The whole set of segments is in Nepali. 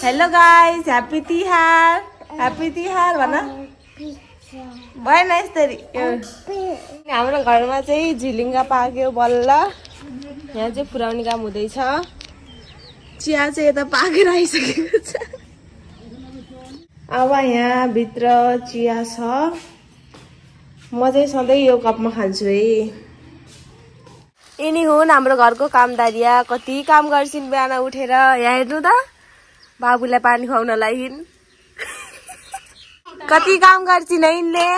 Hello guys, happy Tihar, happy Tihar भन भएन यसरी। हाम्रो घरमा चाहिँ झिलिङ्गा पाक्यो बल्ल। यहाँ चाहिँ पुर्याउने काम हुँदैछ। चिया चाहिँ यता पाकेर आइसकेको छ। अब यहाँ भित्र चिया छ। म चाहिँ सधैँ यो कपमा खान्छु है। यिनी हुन् हाम्रो घरको कामदारिया। कति काम गर्छिन् बिहान उठेर। यहाँ हेर्नु त, बाबुलाई पानी खुवाउन लागि कति काम गर्छिन् यिनले।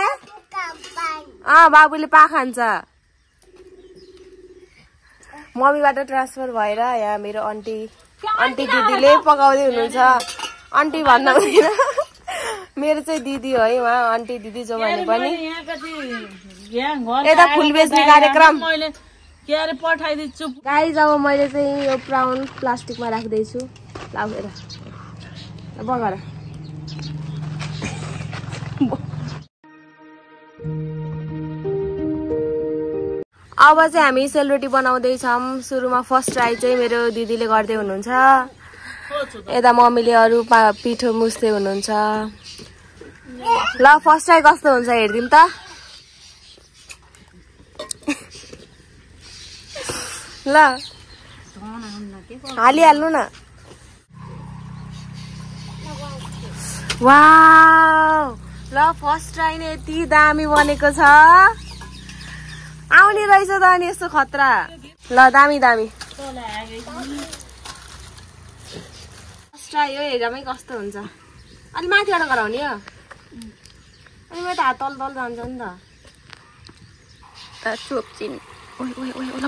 बाबुले पा खान्छ। मम्मीबाट ट्रान्सफर भएर यहाँ मेरो आन्टी दिदीले पकाउँदै हुनुहुन्छ। आन्टी भन्नु हुँदैन, मेरो चाहिँ दिदी हो है उहाँ। आन्टी दिदी जो भने पनि यता फुल बेच्ने कार्यक्रम गाइस। अब मैले चाहिँ यो ब्राउन प्लास्टिकमा राख्दैछु। लाउएर बगाएर अब चाहिँ हामी सेलरोटी बनाउँदैछौँ। सुरुमा फर्स्ट ट्राई चाहिँ मेरो दिदीले गर्दै हुनुहुन्छ। यता मम्मीले अरू पिठो मुस्दै हुनुहुन्छ। ल फर्स्ट ट्राई कस्तो हुन्छ हेरिदिउँ त। ल हालिहाल्नु न। वाउ, ल फर्स्ट ट्राई नै यति दामी बनेको छ। आउने रहेछ त अनि यस्तो खतरा। ल दामी दामी फर्स्ट ट्राई हो। हेरमै कस्तो हुन्छ। अनि माथिबाट गराउने हो। अनि म त हात तल तल जान्छ नि त। चोप्चिन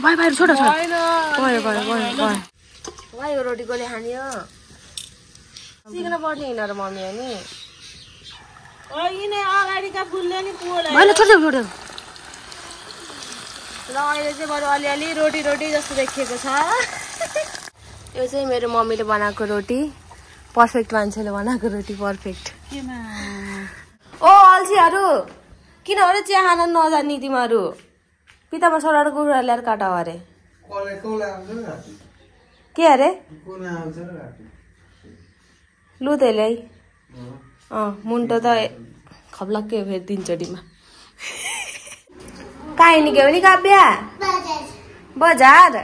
बाहिर छोड छोड। यो रोटी कसले खाने हो। सिक्न पर्ने होइन र मम्मी हो नि। ल अहिले चाहिँ बरु अलिअलि रोटी जस्तो देखिएको छ। यो चाहिँ मेरो मम्मीले बनाएको रोटी। पर्फेक्ट मान्छेले बनाएको रोटी पर्फेक्ट। ओ अल्छीहरू, किन हो र चिया खान नजानी तिमीहरू। पितामा सोडाको कुरा ल्याएर काटा अरे के अरे। लु त्यसले मुन्टो त खप्लक्कै फेरि 3 चोटिमा। कहाँ हिँडेको नि काव्या। बजार।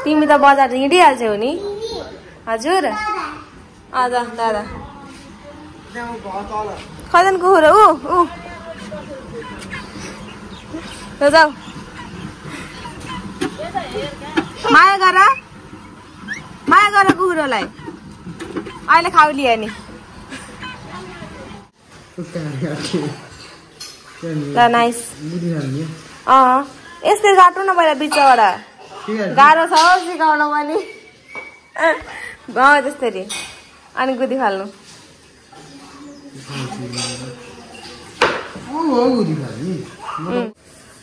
तिमी त बजार हिँडिहाल्छौ नि। हजुर दादा खदन कुखुरो जाऊ। माया गर कुखुरोलाई। अहिले खाउलिया नि। ल नाइस। यस्तै काट्नु न पहिला बिचबाट। गाह्रो छ हौ सिकाउन पनि। त्यस्तरी अनि गुदी फाल्नु।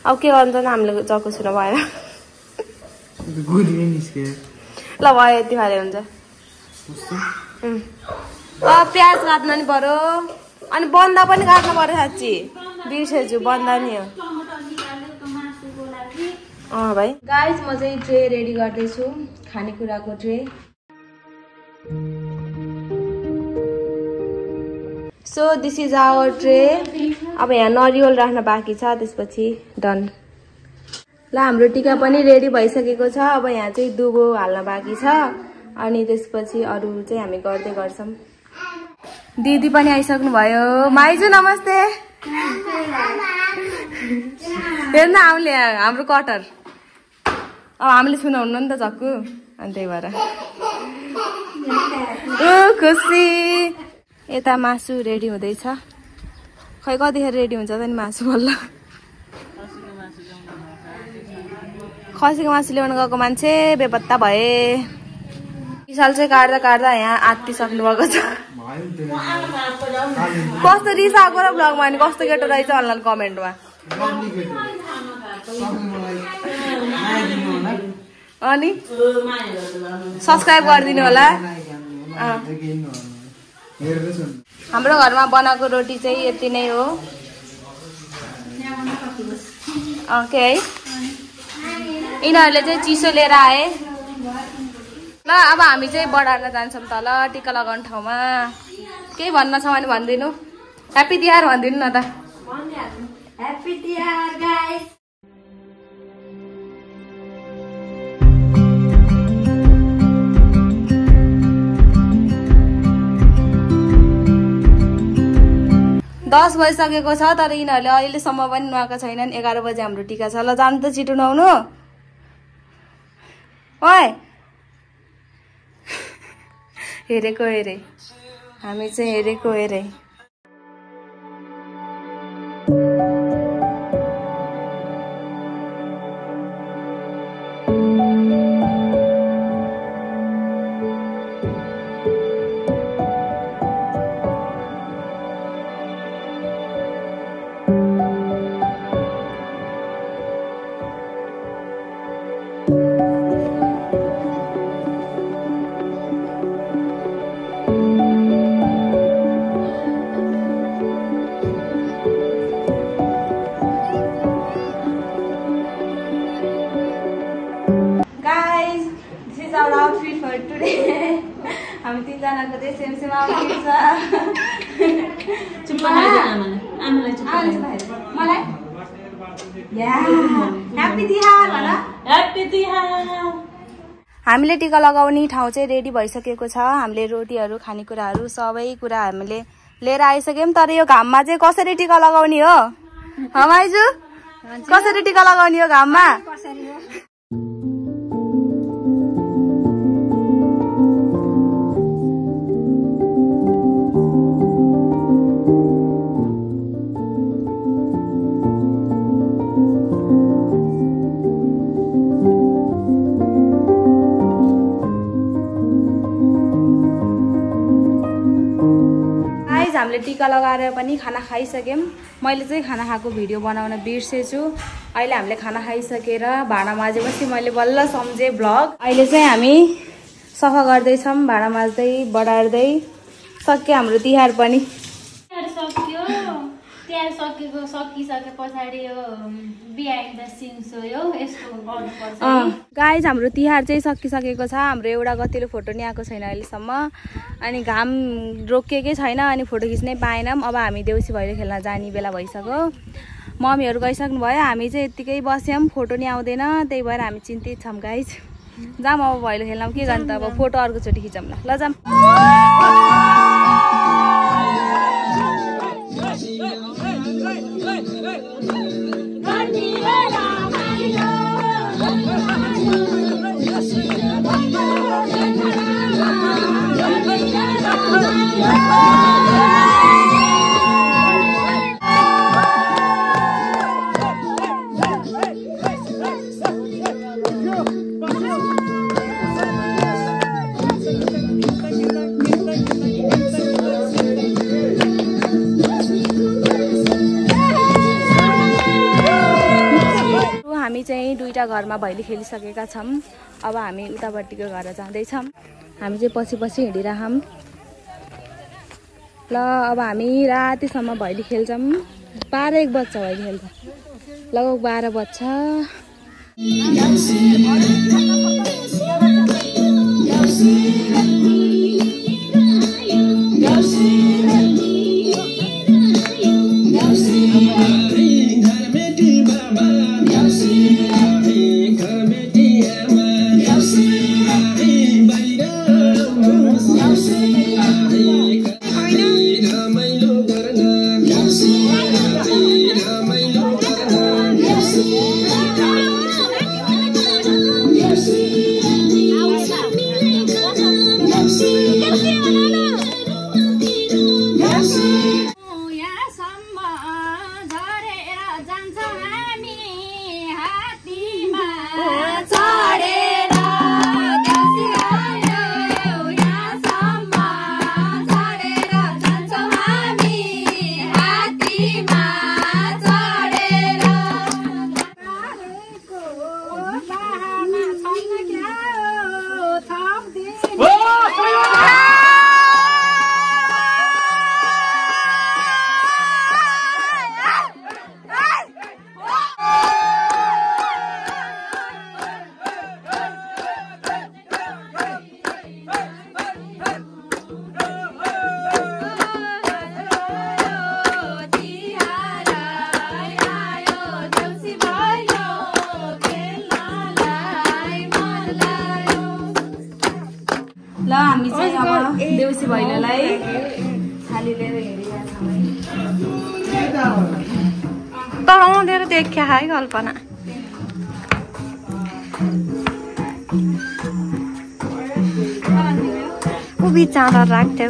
अब के गर्नु त हामीले चक्कु छुन भएन। ल भयो यति फाले हुन्छ। प्याज काट्नु नि पर्यो। अनि बन्दा पनि काट्नु पर्यो साँच्ची। बिर्सेछु बन्दा नि हो। भाइ गाइस म चाहिँ ट्रे रेडी गर्दैछु। खानेकुराको tray. So this is our tray. अब यहाँ नरिवल राख्न बाँकी छ, त्यसपछि डन। ल हाम्रो टिका पनि रेडी भइसकेको छ। अब यहाँ चाहिँ दुबो हाल्न बाँकी छ। अनि त्यसपछि अरू चाहिँ हामी गर्दै गर्छौँ। दिदी पनि आइसक्नु भयो। माइजू नमस्ते। हेर्न आउले हाम्रो कटर। अब हामीले छुनाउनु नि त चक्कु। अनि त्यही भएर खुसी। यता मासु रेडी हुँदैछ। खै कतिखेर रेडी हुन्छ त नि मासु बल्ल। खसीको मासु ल्याउन गएको मान्छे बेपत्ता भए। विशाल चाहिँ काट्दा यहाँ आत्तिसक्नु भएको छ। कस्तो रिस आएको र ब्लगमा। अनि कस्तो केटो रहेछ अनलाइन कमेन्टमा। अनि सब्सक्राइब गरिदिनु होला। हाम्रो घरमा बनाएको रोटी चाहिँ यति नै हो। ओके है। यिनीहरूले चाहिँ चिसो लिएर आए। ल अब हामी चाहिँ बढार्न जान्छौँ तल टिका लगाउने ठाउँमा। केही भन्न छ भने भनिदिनु। ह्याप्पी तिहार भनिदिनु न त। Happy Tihar guys. दस बजिसकेको छ तर यिनीहरूले अहिलेसम्म पनि नुहाएका छैनन्। 11 बजे हाम्रो टिका छ। ल जानु त छिटो नुहाउनु। ओए हेरेको हेरे हामी चाहिँ हेरेको हेरे। हामी तीनजनाको चाहिँ सेम सेम आउटफिट छ। चुप मलाई ह्याप्पी तिहार भन। ह्याप्पी तिहार। हामीले टिका लगाउने ठाउँ चाहिँ रेडी भइसकेको छ। हामीले रोटीहरू खानेकुराहरू सबै कुरा हामीले लिएर आइसक्यौँ। तर यो घाममा चाहिँ कसरी टिका लगाउने हो हमाइजु? कसरी टिका लगाउने हो घाममा? हामीले टिका लगाएर पनि खाना खाइसक्यौँ। मैले चाहिँ खाना खाएको भिडियो बनाउन बिर्सेछु। अहिले हामीले खाना खाइसकेर भाँडा माझेपछि मैले बल्ल सम्झेँ भ्लग। अहिले चाहिँ हामी सफा गर्दैछौँ, भाँडा माझ्दै बढार्दै। सक्यो हाम्रो तिहार पनि। सक्यो तिहार सकेको सकिसके पछाडि यो बिहाइन्ड द सिन्स हो यो यस्तो गर्नुपर्छ। गाइज हाम्रो तिहार चाहिँ सकिसकेको छ। हाम्रो एउटा गतिलो फोटो नि आएको छैन अहिलेसम्म। अनि घाम रोकिएकै छैन अनि फोटो खिच्नै पाएनौँ। अब हामी देउसी भैलो खेल्न जाने बेला भइसक्यो। मम्मीहरू गइसक्नु भयो। हामी चाहिँ यत्तिकै बस्यौँ, फोटो नि आउँदैन। त्यही भएर हामी चिन्तित छौँ गाइज। जाऊँ अब भैलो खेल्न। के गर्नु त अब फोटो अर्कोचोटि खिचौँ ल। ल जाऊँ। हामी चाहिँ दुईटा घरमा भैली खेलिसकेका छौँ। अब हामी उतापट्टिको घर जाँदैछौँ। हामी चाहिँ पछि पछि हिँडिरहौँ। ल अब हामी रातिसम्म भैली खेल्छौँ। 12-1 बज्छ भैली खेल्छ। लगभग 12 बज्छ। ल हामी चाहिँ अब देउसी भैलोलाई थाली लिएर हेरिरहेको छौँ। तराउँदेर देखिया है कल्पना। उभी चाँडा राख्थ्यौ।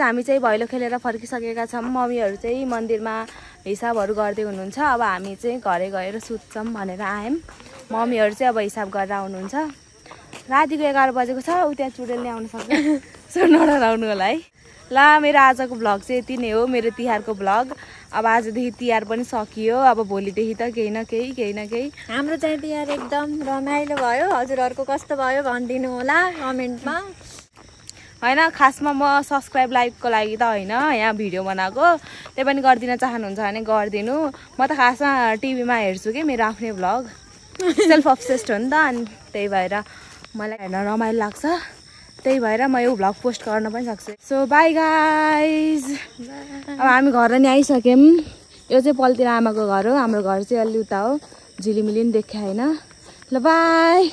हामी चाहिँ भैलो खेलेर फर्किसकेका छौँ। मम्मीहरू चाहिँ मन्दिरमा हिसाबहरू गर्दै हुनुहुन्छ। अब हामी चाहिँ घरै गएर सुत्छौँ भनेर आयौँ। मम्मीहरू चाहिँ अब हिसाब गरेर आउनुहुन्छ। रातिको 11 बजेको छ। उ त्यहाँ चुडेल ल्याउनु सक्छ, सो नडराउनु होला है। ल मेरो आजको भ्लग चाहिँ यति नै हो, मेरो तिहारको भ्लग। अब आजदेखि तिहार पनि सकियो। अब भोलिदेखि त केही न केही हाम्रो चाहिँ तिहार एकदम रमाइलो भयो। हजुरहरूको कस्तो भयो भनिदिनु होला कमेन्टमा। होइन खासमा म सब्सक्राइब लाइकको लागि त होइन यहाँ भिडियो बनाएको, त्यही पनि गरिदिन चाहनुहुन्छ भने गरिदिनु। म त खासमा टिभीमा हेर्छु कि मेरो आफ्नै भ्लग, सेल्फ अब्सेस्ड हो नि त, अनि त्यही भएर मलाई हेर्न रमाइलो लाग्छ। त्यही भएर म यो भ्लग पोस्ट गर्न पनि सक्छु। So by guys. अब हामी घर नि आइसक्यौँ। यो चाहिँ पल्तिर आमाको घर हो। हाम्रो घर चाहिँ अलि उता हो, झिलिमिली नि देखिया होइन। ल बाई।